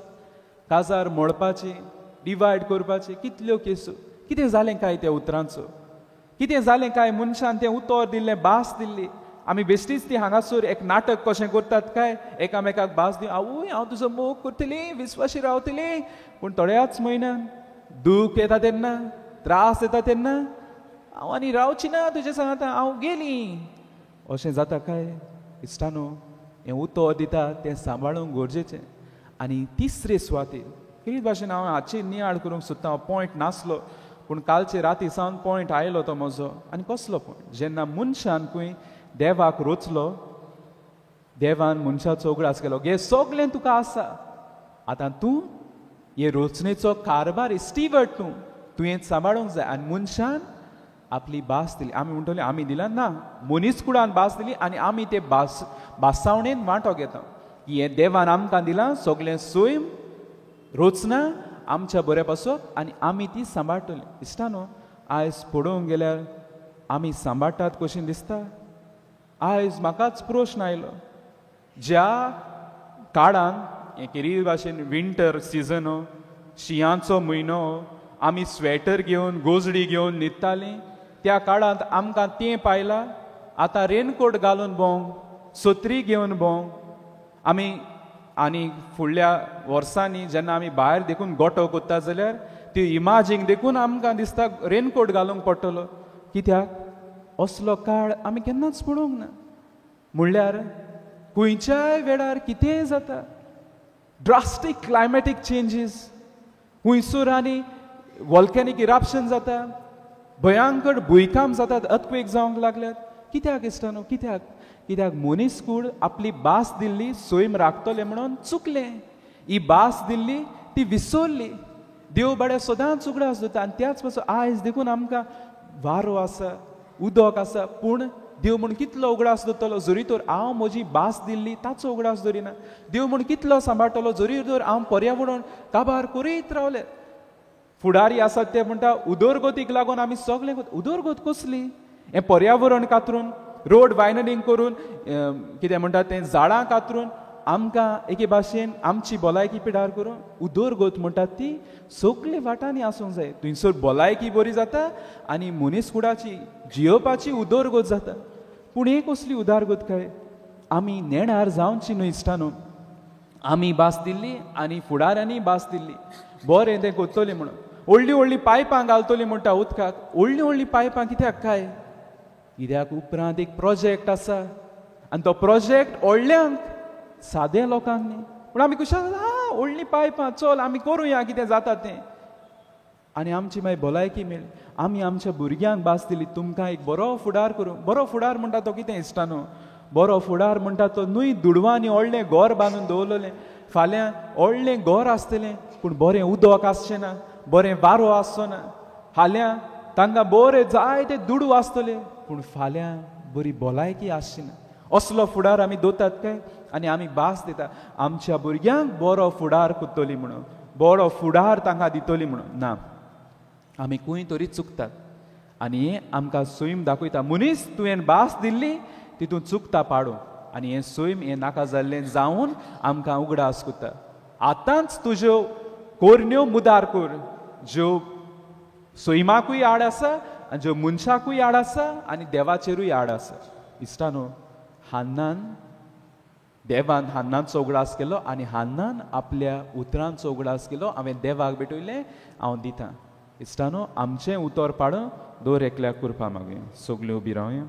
काजार मोडपाची, डिवायड करपाची, कितल्यो केसो. कितें जालें काय त्या उतरांचो? कितें जालें काय मनशान तें उतर दिल्लें, भास दिल्ली? आमी बेश्टीच ती हांगासर एक नाटक कशें करतात काय, एकामेकाक भास दिवन आवय हांव तुजो मोग करतली, विस्वाशी रावतली, पूण थोड्याच म्हयन्यान दूख येता तेन्ना, त्रास येता तेन्ना हांव आनी रावची ना तुजे सांगता, हांव गेली, अशें जाता काय? इश्टानो, हें उतर दिता तें सांबाळूंक गरजेचें. आनी तिसरे सुवातेर कितें भाशेन हांव हाचेर नियाळ करूंक सोदता, हांव पॉयंट नासलो पूण कालचे राती सावन पॉयंट आयलो तो म्हजो. आनी कसलो पॉयंट? जेन्ना मनशान खंय देवाक रोचलो, देवान मनशाचो उगडास केलो, गे सगळें तुका आसा, आतां तूं हे रोचणेचो कारभार स्टिवर्ड तूं, तुवें सांबाळूंक जाय. आनी मनशान आपली भास दिली. आमी म्हणटले आमी दिला ना, मनीस कुडान भास दिली आनी आमी ते भास भासावणेन वांटो घेता की हें देवान आमकां दिलां सगळें सैम रोचना आमच्या बऱ्या पासत आनी आमी ती सांबाळटली. इश्टानो, आयज पळोवंक गेल्यार आमी सांबाळटात कशें दिसता? आयज म्हाकाच प्रश्न आयलो, ज्या काळान हें केरी भाशेन विंटर सिजन, शिंयाचो म्हयनो, आमी स्वेटर घेवन गोजडी घेवन न्हिदतालीं, त्या काळांत आमकां तें पायलां. आतां रेनकोट घालून भोंवंक, सत्री घेवन भोंवंक आमी. आनी फुडल्या वर्सांनी जेन्ना आमी भायर देखून गोटो कोत्ता जाल्यार ती इमाजींग देखून आमकां दिसता रेनकोट घालूंक पडटलो. कित्याक असलो काळ आमी केन्नाच पळोवंक ना. म्हणल्यार खंयच्याय वेळार कितेंय जाता, ड्रास्टीक क्लायमॅटीक चेंजीस, खुंयसर आनी वॉल्कॅनीक इरप्शन जाता, भयांकट भुंयकांप जातात, अर्थक्वेक जावंक लागल्यात. कित्याक इश्टानो? कित्याक? कित्याक मनीस कूड आपली भास दिल्ली सैम राखतले म्हणून चुकलें. ही भास दिल्ली ती विसरली. देव बाड्या सदांच उगडास दवरता. आनी त्याच पासून आयज देखून आमकां वारो आसा, उदक आसा, पूण देव म्हूण कितलो उगडास दवरतलो जरी तर हांव म्हजी भास दिल्ली ताचो उगडास दवरिना. देव म्हूण कितलो सांबाळटलो जरी तर हांव पर्यावरण काबार करीत रावलें. फुडारी आसात ते म्हणटा उदरगतीक लागून आमी सगळें, उदरगत कसली? हें पर्यावरण कातरून, रोड वायनरींग करून, कितें म्हणटा तें झाडां कातरून आमकां एके भाशेन आमची भलायकी पिडार करून उदरगत म्हणटात ती सगळे वाटांनी आसूंक जाय. थंयसर भलायकी बरी जाता आनी मनीसकुडाची जियोवपाची उदरगत जाता. पूण एक कसली उदरगत काय? आमी नेणार जावची न्हय इश्टानो. आमी भास दिल्ली आनी फुडाऱ्यांनी भास दिल्ली, बरें तें करतलें म्हणून. व्हडलीं व्हडलीं पायपां घालतलीं म्हणटा उदकाक, व्हडलीं व्हडलीं पायपां कित्याक काय? कित्याक उपरांत एक प्रोजेक्ट आसा आनी तो प्रोजेक्ट व्हडल्यांक, साद्या लोकांक न्ही. पूण आमी खुशाल, हा व्हडलीं पायपां, चल आमी करुया कितें जाता तें. आनी आमची मागीर भलायकी मेळ्ळी. आमी आमच्या भुरग्यांक भास दिली, तुमकां एक बरो फुडार करूं. बरो फुडार म्हणटा तो कितें इश्टानो? बरो फुडार म्हणटा तो न्हय दुडवांनी व्हडलें घर बांदून दवरलें, फाल्यां व्हडलें घर आसतलें पूण बरें उदक आसचें ना, बरें वारो आसचो ना. फाल्यां तांकां बरें जाय ते दुडू आसतले पूण फाल्यां बरी भलायकी आसची ना. असलो फुडार आमी दवरतात काय? आनी आमी भास दिता आमच्या भुरग्यांक बरो फुडार करतली म्हणून, बरो फुडार तांकां दितली म्हणून. ना, आमी खंय तरी चुकतात. आनी हें आमकां सैम दाखयता, मनीस तुवें भास दिल्ली तितून चुकता पाडूं आनी हें सैम हें नाका जाल्लें जावन आमकां उगडास करता. आतांच तुज्यो कोरण्यो मुदार कर ज्यो सैमाकूय आड आसा आनी ज्यो मनशाकूय आड आसा आनी देवाचेरूय आड आसा. इश्टानो, हान्नान देवान हान्नाचो उगडास केलो आनी हान्नान आपल्या उतरांचो उगडास केलो. हांवें देवाक भेटयलें, हांव दितां. इश्टानो, आमचें उतर पाडूं दर एकल्याक करपा मागूया. सगल्यो उबी रावया.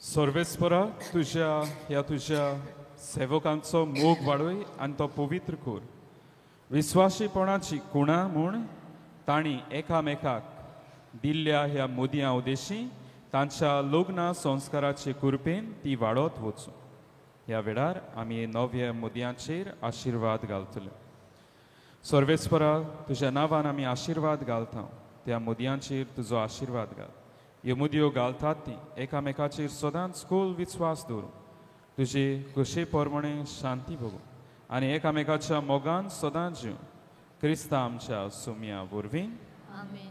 सर्वेस्परा, तुज्या ह्या तुज्या सेवकांचो मोग वाडय आनी तो पवित्र कर. विस्वाशीपणाची कुणां म्हूण तांणी एकामेकाक दिल्ल्या ह्या मोदयां उदेशी तांच्या लग्न संस्काराचे कृपेन ती वाडत वचूं. ह्या वेळार आमी नव्या मोदयांचेर आशिर्वाद घालतले. सर्वेस्परा, तुज्या नांवान आमी आशिर्वाद घालता, त्या मोदयांचेर तुजो आशिर्वाद घाल. ह्यो मुदयो घालतात ती एकामेकाचेर सदांच खोल विस्वास दवरूं, तुजे खोशे प्रमाणे शांती भोगूं आनी एकामेकाच्या मोगान सदांच जीव. क्रिस्ता आमच्या सुमया वरवीं. आमेन.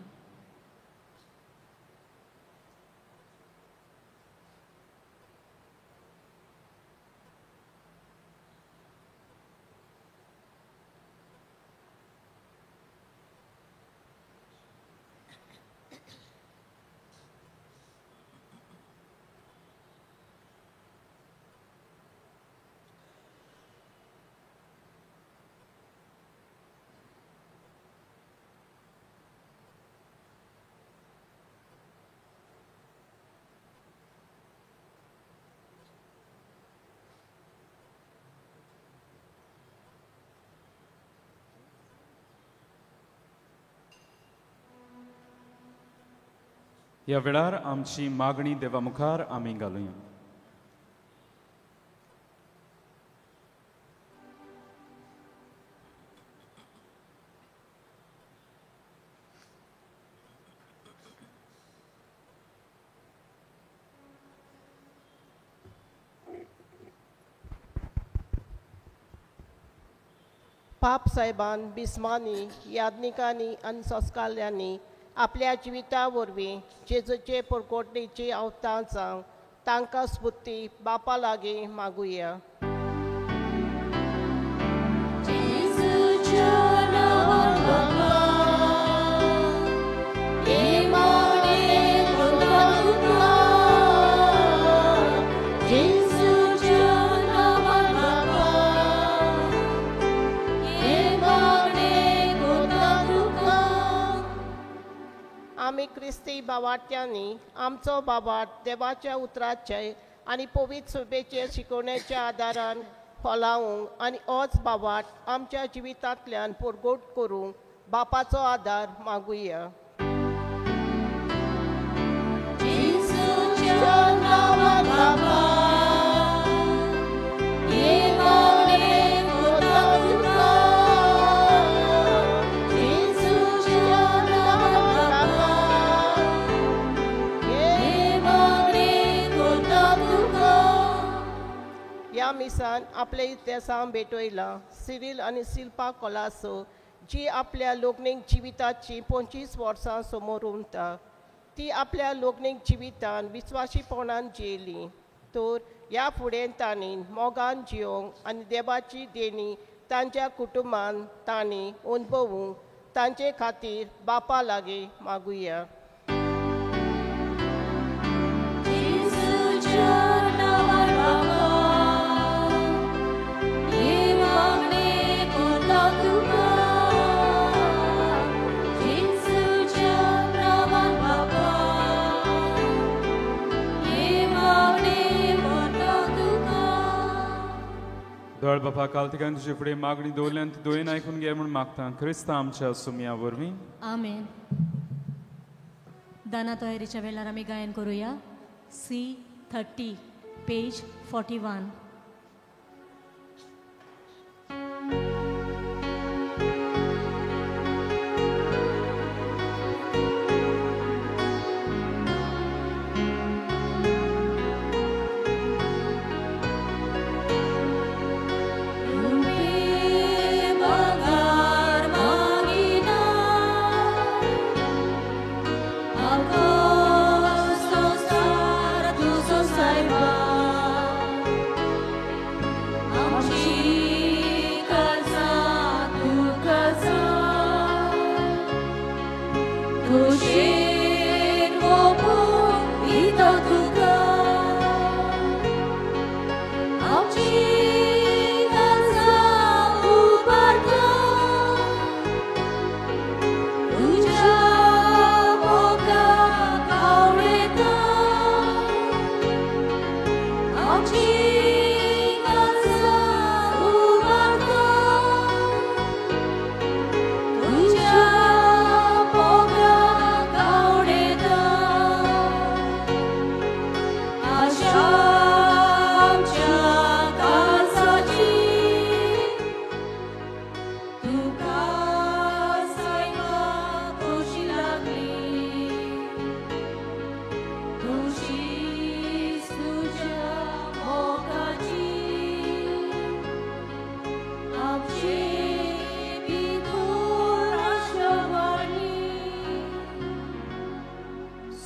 ह्या वेळार आमची मागणी देवा मुखार आमी घालुया. पाप साहेबान बिस्मांनी, याज्ञिकांनी आनी संस्कारल्यांनी आपल्या जिविता वरवीं जेजूचे परकोटणेची अवतार जावं तांकां स्फुर्ती बापा लागीं मागुया. आमी क्रिस्ती बावाट्यांनी आमचो बाबाट देवाच्या उतराचे आनी पवित्र सुबेचे शिकवण्याच्या आदारान फॉलावंक आनी होच बाबाट आमच्या जिवितांतल्यान परगट करूंक बापाचो आदार मागुया. ह्या मिसान आपले इतिहासान भेटयला सिरील आनी शिल्पा कोलासो जी आपल्या लोकनीक जिविताची 25 वर्सां समोर उरता ती आपल्या लोकनीक जिवितान विस्वाशीपणान जियेली तर ह्या फुडें तांणी मोगान जियोंक आनी देवाची देणी तांच्या कुटुंबान तांणी अणभवूंक तांचे खातीर बापा लागीं मागुया. दयाळ बापा, काल तिका तुजे फुडें मागणी दवरल्यान ती दोयेन आयकून घे म्हूण मागता क्रिस्ता आमच्या सुमया वरवीं. आमेन. दाना तयारीच्या वेळार आमी गायन करूया C 30 page 41.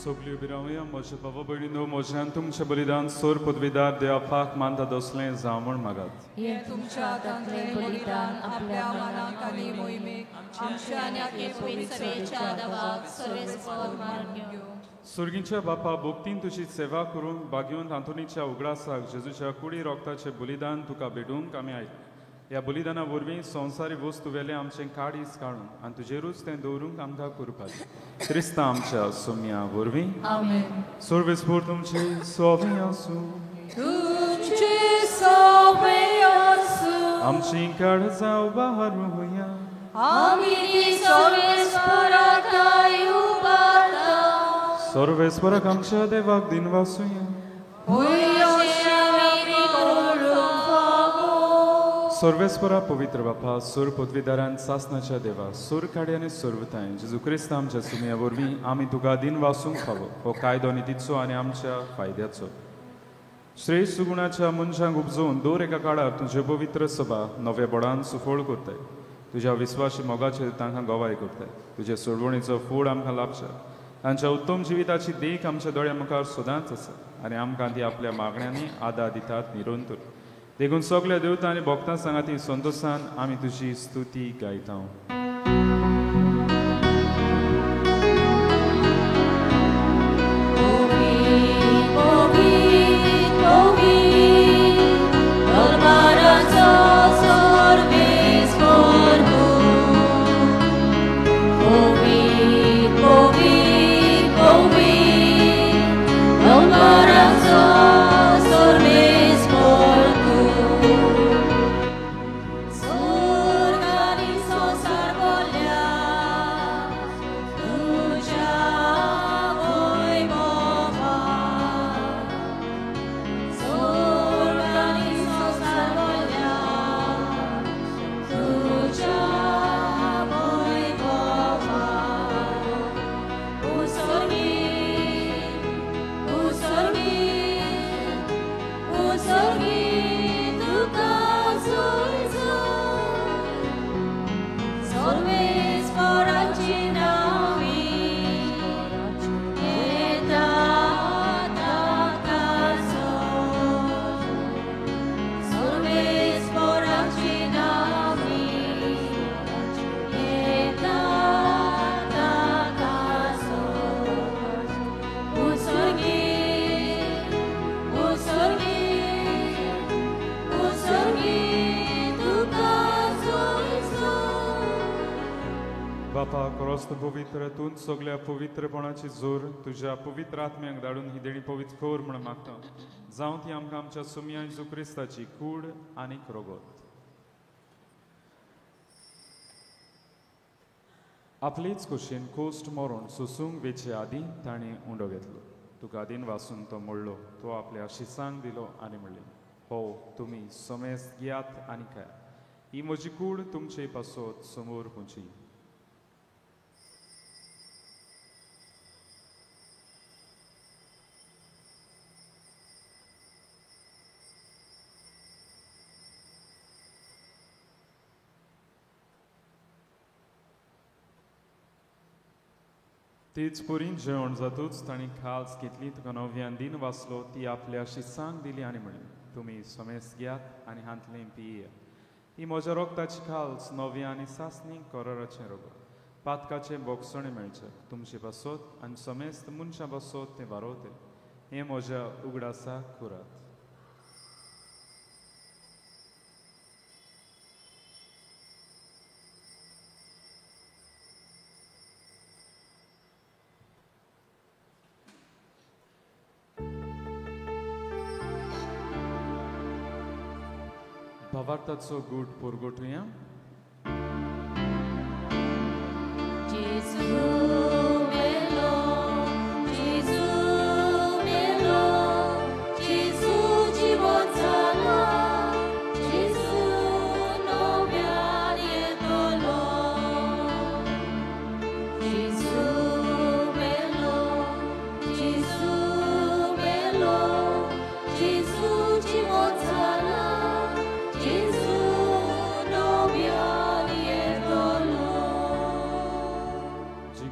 सगळी उबी रावया. म्हज्या बाबा भयणीनो, म्हज्यान तुमचें बलिदान सोर पदवीदार देवापाक मानता तसलें जावं म्हूण मागात. हें तुमच्या हातांतलें बलिदान आपल्या मनाक आनी मोहिमेक आमच्या आनी आपले पवित्र सभेच्या देवाक सर्वेस्पर मानून घेवं. सुर्गीच्या बापा, भक्तीन तुजी सेवा करूंक भाग्यवंत आंतोनीच्या उगडासाक जेजूच्या कुडी रोगताचें बलिदान तुका भेटूंक आमी आयले. ह्या बलिदाना वरवीं संवसारी वस्तू वेलें आमचें काळीज काडून आनी तुजेरूच तें दवरूंक आमकां करपाक क्रिस्ता आमच्या सोम्या वरवीं. आमेन. सर्वेस्पर तुमचे सोबें आसूं. तुमचे सोबें आसूं. आमची काळजां उबारुया. आमी ती सर्वेस्पराक उबारता. सर्वेस्पराक आमच्या देवाक दिनवासुया. सर्वेस्परा पवित्र बापा, सूर पदवीदारान सासनाच्या देवा, सूर काडी आनी सर्वताय जेजू क्रिस्त आमच्या सुमया वरवीं आमी तुका दिन वासूंक फावो हो कायदो नितीचो आनी आमच्या फायद्याचो. श्रेश्ठ सुगुणाच्या मनशांक उपजोवन दर एका काळार तुजे पवित्र सभा नव्या बोडान सुफळ करताय. तुज्या विस्वासी मोगाचेर तांकां गवाय करताय. तुजे सोडवणीचो फूड आमकां लाभच्या. तांच्या उत्तम जिविताची देख आमच्या दोळ्या मुखार सदांच आसा आनी आमकां ती आपल्या मागण्यांनी आदार दितात निरंतर. देखून सगल्या देवता आनी भक्तां सांगाती संतोशान आमी तुजी स्तुती गायता. पवित्र तूं सगल्या पवित्रपणाची जोर तुज्या पवित्र आत्म्याक धाडून ही देणी पवित्र कर म्हण मागता. जावं ती आमकां आमच्या सुमया जेजू क्रिस्ताची कूड आनी रगत. आपलेच कुशीन कोस्ट मरोण सोसूंक वेचे आदीं ताणें उंडो घेतलो. तुका दिन वासून तो मोडलो, तो आपल्या शिसांक दिलो आनी म्हणलें, हो तुमी समेस्त घेयात आनी खायात, ही म्हजी कूड तुमचे पासत समोर पुंची. तीच पुरीन जेवण जातूच तांणी खाल्स घेतली, तुका नव्यान दिन वाचलो, ती आपल्या शिसांक दिली आनी म्हणली, तुमी समेस्त घेयात आनी हांतलें पियेयात, ही म्हज्या रोगताची खाल्स नव्या आनी सासणी कराराचें रोगत, पातकाचें बोगसणें मेळचें तुमचे पासत आनी समेस्त मनशां पासत तें वारोवतें, हें म्हज्या उगडासाक करात. भावार्थाचो गूट पुरगोटुया. जेजू मेलो, जेजू मेलो, जेजू जिवो जाला, जेजू नव्यान येतलो. जेजू मेलो, जेजू मेलो, जेजू जिवो जाला,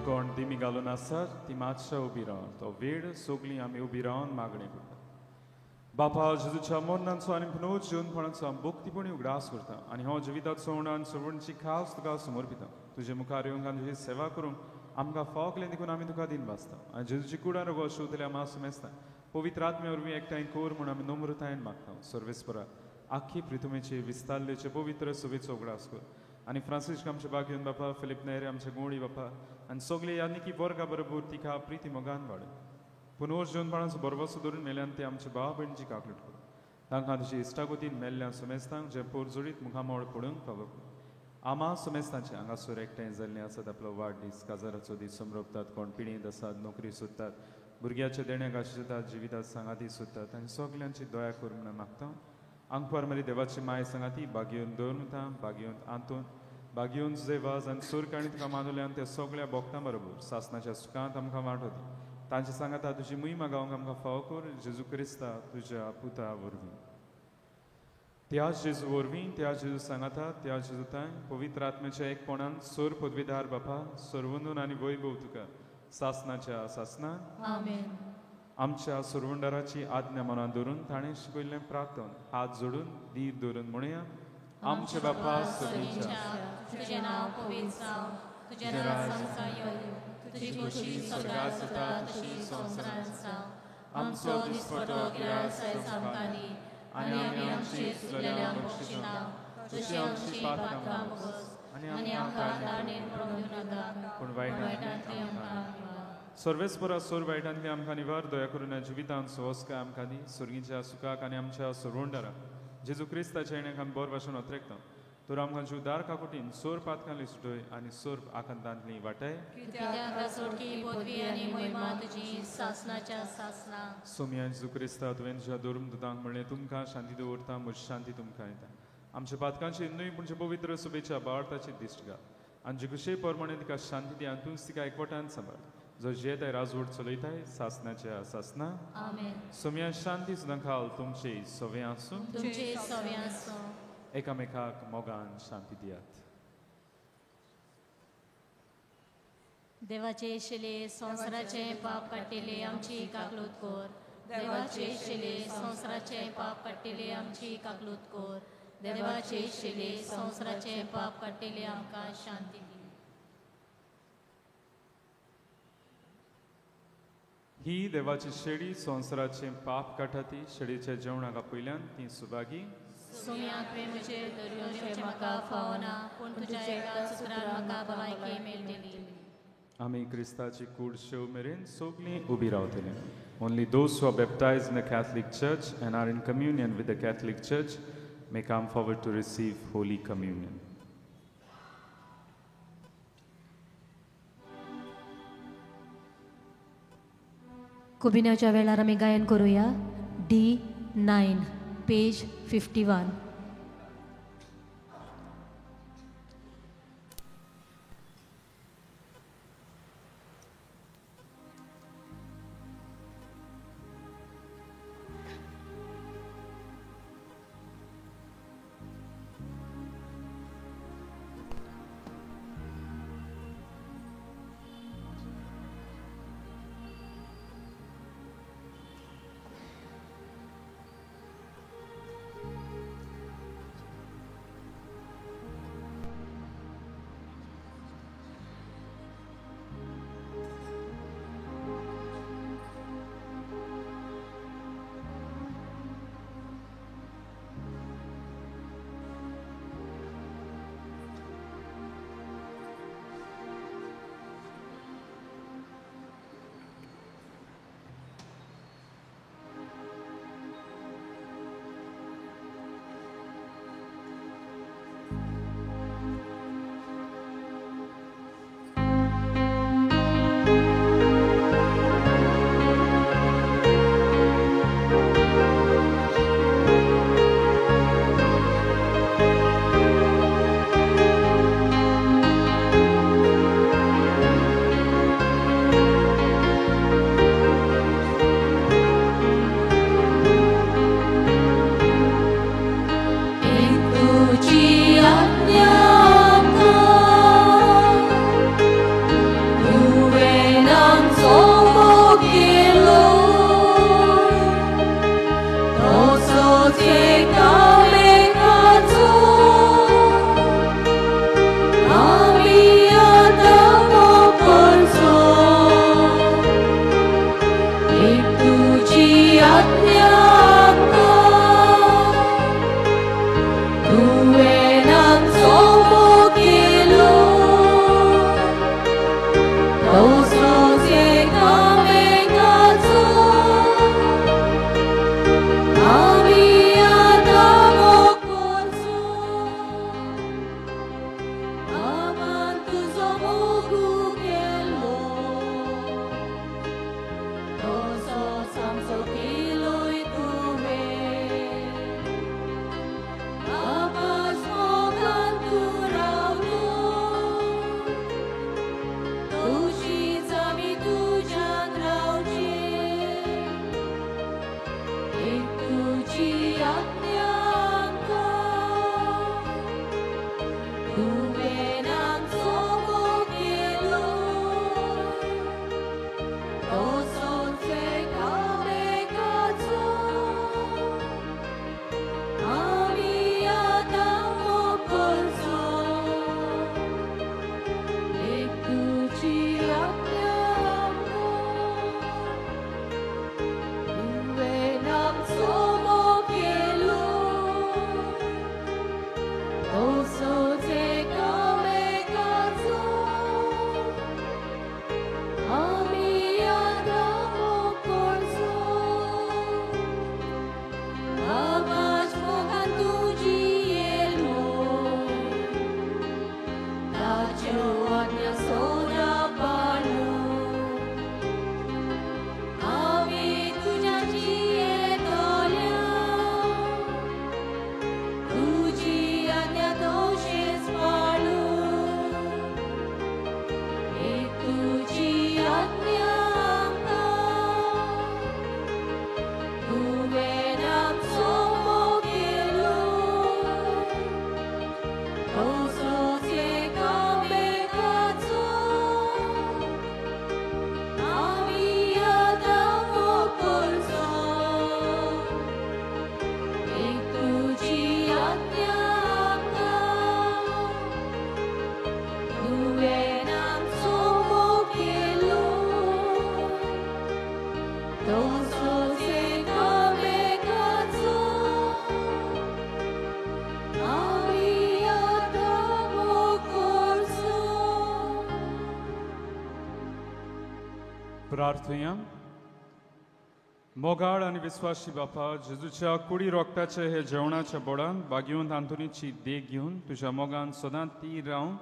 कोण दिमी घालून आसात ती मातशा उबी रावन तो वेळ सगळीं आमी उबी रावन मागणी करता. बापा जेजूच्या मरणाचो आनी पुनोज जिवनपणाचो आमी भक्तीपणी उगडास करता आनी हो जिविताचो उणान सवणची खास तुका समर्पिता. तुजे मुखार येवंक आनी तुजी सेवा करूंक आमकां फावो केलें देखून आमी तुका दिन भासता आनी जेजूची कुडान रोगो शिवतले आमा सुमेस्ता पवित्र आत्म्या वरवीं एकठांय कर म्हूण आमी नम्रतायेन मागता. सर्वेस्परा आख्खी प्रितुमेची विस्तारलेचे पवित्र सभेचो उगडास कर आनी फ्रांसिस्क आमचे बागेवन बापा, फिलीप नेरे आमचे गोंडी बापा आनी सगळे यानिकी वर्गा बरोबर तिका प्रिती मोगान वाड पुनर्ज जेवणपणाचो बरबसो धरून मेल्यान ते आमचे भाव भयणीची काकलूट कर. तांकां तुजी इश्टागतीन मेल्ल्या सुमेस्तांक जे पोरजोडीत मुखामळ पडूंक फावो. आमा सुमेस्तांचे हांगासर एकठांय जाल्ले आसात, आपलो वाडदीस काजाराचो दीस समरोपतात, कोण पिणींत आसात, नोकरी सोदतात, भुरग्याच्या देण्याक आशितात, जिवितात सांगाती सोदतात आनी सगल्यांची दया कर म्हणून मागता. आंकवार मरी देवाची माय सांगाती बागेवन दवरता, बागेवन आंतोन, बागेवन जेवाज आनी सुरकाणी तुका मानुल्यान त्या सगळ्या भोक्तां बरोबर सासनाच्या सुखांत आमकां वांटो दी. तांचे सांगाता तुजी मुहिमा गावंक आमकां फावो कर, जेजू क्रिस्ता तुज्या पुता वरवीं. त्या जेजू वरवीं, त्या जेजू सांगाता, त्या जेजू तांय पवित्र आत्म्याच्या एकपणान सोर पदवीदार बापा सर्वंदून आनी वैभव तुका सासनाच्या सासना. आमेन. आमच्या सुरवंडाराची आज्ञा मनात धरून ताणें शिकयल्लें प्रार्थन हात जोडून धीर धरून म्हणया. आमचे बापा सगळींच्या, तुजें नांव पवित्र जावं, तुजें राज संवसार येवं, तुजी खोशी स्वर्गात जाता तशी संवसारांत जावं. आमचो दिसपटो गिरास आयज आमकां दी आनी आमी आमचे चुकलेल्यांक बक्षिता तशी आमची पातकां भोगस आनी आमकां ताणें पडूंक दिवं नाका, पूण वायटांतली आमकां निवार. सर्वेस्परा सोर वायटांतली आमकां निवार, दया करून जिवितांत सुवास्काय आमकां दी, सुर्गीच्या सुखाक आनी आमच्या सोरवंडाराक जेजू क्रिस्ताच्या येण्याक आमी बरो भाशेन अत्रेकता. तर आमकां जीवदार काकुटीन सोर पातकांतली सुटय आनी सोर आकांतांतली वाटय. कित्याक सोडकी पदवी आनी महिमा तुजी सासनाच्या सासना. सोमया जेजू क्रिस्ता, तुवें तुज्या धर्म दुतांक म्हणलें, तुमकां शांती दवरता, म्हजी शांती तुमकां येता. आमच्या पातकांची न्हय पूण पवित्र सभेच्या बाळताची दिश्ट घाल आनी जे कुशे प्रमाणे तिका शांती दी आनी तूंच तिका एकवटान सांबाळ, जो जियेताय राजवट चलयताय सासनाच्या सासना. आमेन. सोमया शांती सुद्दां खाल तुमचे सवे आसूं, तुमचे सवे आसूं. एकामेकाक मोगान शांती दियात. देवाचे शिले संवसाराचे पाप काडटिले आमची काकलूत कर. देवाचे शिले संवसाराचे पाप काडटिले आमची काकलूत कर. देवाचे शिले संवसाराचे पाप काडटिले आमकां शांती दी. ही देवाची शेडी संवसाराचे पाप काडटा, ती शेडीच्या जेवणाक आपयल्यान ती सुभागी. सोम्या तुवें म्हजेर दर्योचें म्हाका फावना, पूण तुज्या एका सुत्रान म्हाका भलायकी मेळटली. आमी क्रिस्ताची कूड शेव मेरेन सगळीं उबी रावतली. Only those who are baptized in the Catholic Church and are in communion with the Catholic Church may come forward to receive Holy Communion. कुबिन्याच्या वेळार आमी गायन करूया D9 page 51. प्रार्थया. मोगाळ आनी विस्वासी बापा, जेजूच्या कुडी रोगताचे हे जेवणाच्या बोडान बागेवन आंतोनीची देख घेवन तुज्या मोगान सदांच ती रावन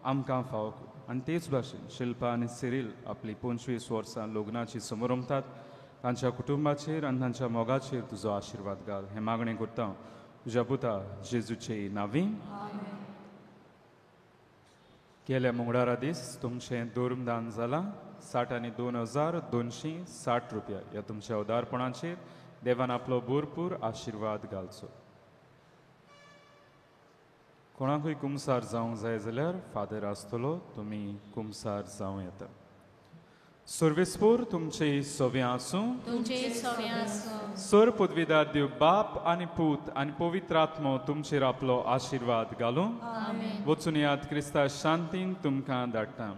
आमकां फावो कर. आनी तेच भाशेन शिल्पा आनी सिरील आपली 25 वर्सां लग्नाची समरमतात, तांच्या कुटुंबाचेर आनी तांच्या मोगाचेर तुजो आशिर्वाद घाल. हें मागणें करता तुज्या पुता जेजूचे नांवी. गेल्या मंगळारा दीस तुमचें धर्मदान जालां 62,260 रुपया. ह्या तुमच्या उदारपणाचेर देवान आपलो भरपूर आशिर्वाद घालचो. कोणाकूय कुमसार जावंक जाय जाल्यार फादर आसतलो, तुमी कुमसार जावं येता. सर्वेस्पोर तुमचे सवे आसूं. सर पदवीदार देव बाप आनी पूत आनी पवित्र आत्मो तुमचेर आपलो आशिर्वाद घालूं. वचून याद क्रिस्ता शांतीन तुमकां धाडटा.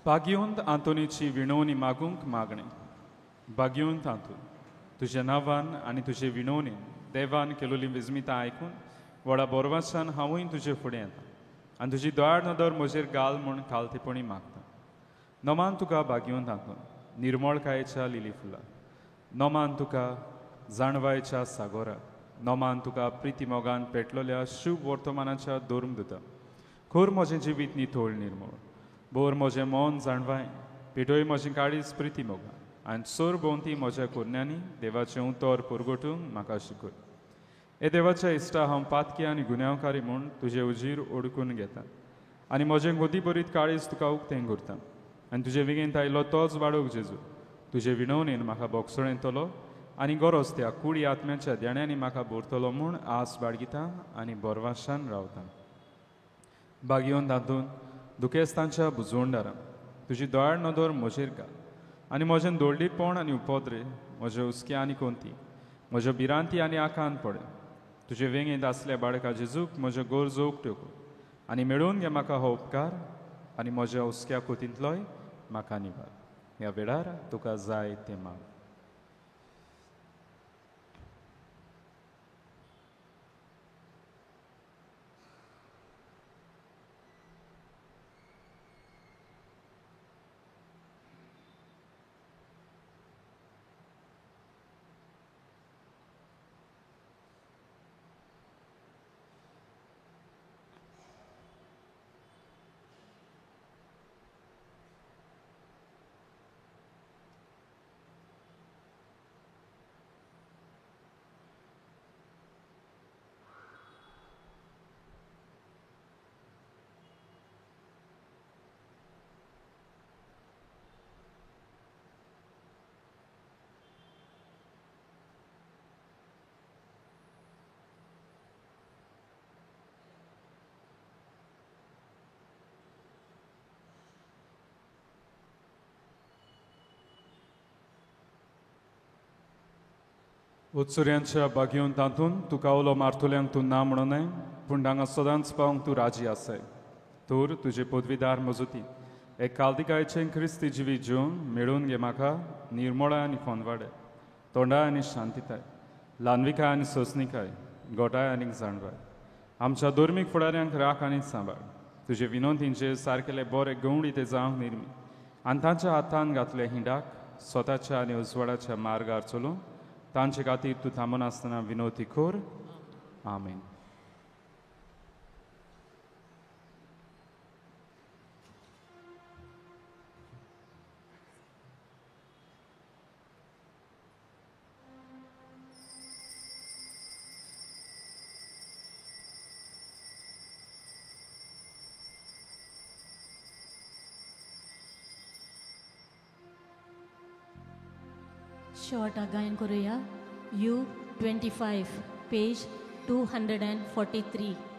भाग्यवंत आंतोनीची विणवणी मागूंक मागणें. भाग्यवंत आंतोन, तुज्या नांवान आनी तुजे विणवणेन देवान केलोली विस्मितां आयकून व्हडा बोरवासान हांवूय तुजे फुडें येता आनी तुजी दयाळ नदर म्हजेर घाल म्हूण खालतेपणी मागता. नमान तुका भाग्यवंत आंतोन, निर्मळकायेच्या लिली फुला. नमान तुका जाणवायच्या सागोरा. नमान तुका प्रिती मोगान पेटलोल्या शुभ वर्तमानाच्या धर्मदूता. खोर म्हजें जिवीत नितळ निर्मळ, बोर म्हजें मन जाणवाय, पेटोय म्हजें काळीज प्रिती मोगान आनी सोर भोंवती म्हज्या कोरण्यांनी देवाचें उतर परगटूंक म्हाका शिकय. हे देवाच्या इश्टा, हांव पातकी आनी गुन्यांवकारी म्हूण तुजे उजीर ओडकून घेता आनी म्हजें गोदी बरीत काळीज तुका उक्तें करता आनी तुजे विगेंत आयलो तोच बाळोक जेजू तुजे विणवणेन म्हाका बोगसणेतलो आनी गरज त्या कुडी आत्म्याच्या देण्यांनी म्हाका भरतलो म्हूण आस बाळगिता आनी बोरवाशान रावता. भाग्यवंत हातून दुखेस्तांच्या बुजवणदारां, तुजी दयाळ नदर म्हजेर घाल आनी म्हजें दोळडीपण आनी उपद्रे, म्हजे हुस्के आनी कोंती, म्हज्यो भिरांती आनी आकांत पडे. तुजे वेंगेंत आसल्या बाळका जेजूक म्हज्यो गरजो उक्त्यो कर आनी मेळोवन घे म्हाका हो उपकार आनी म्हज्या हुस्क्या कोतींतलोय म्हाका निवार. ह्या वेळार तुका जाय तें माग. उत्सुर्यांच्या बागेवन तातूंत तुका उलो मारतल्यांक तूं ना म्हणूनय, पूण हांगा सदांच पावंक तूं राजी आसाय. तर तुजे पदवीदार मजती एक कालदिकायचें क्रिस्ती जिवीत जिवन मेळोवन घे म्हाका निर्मळाय आनी खोनवाडे, तोंडाय आनी शांतिताय, ल्हानविकाय आनी सोंसणिकाय, गोटाय आनी जाणवाय. आमच्या धर्मीक फुडाऱ्यांक राख आनी सांबाळ. तुजे विनोदींचेर सारकेले बरे गवणी ते जावंक निर्मी आनी तांच्या हातान घातले हिंडाक स्वताच्या आनी उजवाडाच्या मार्गार चलून तांचे खातीर तूं थांबनासतना विनोदी कर. आमेन. शेवटा गायन करूया. U 25 page 243.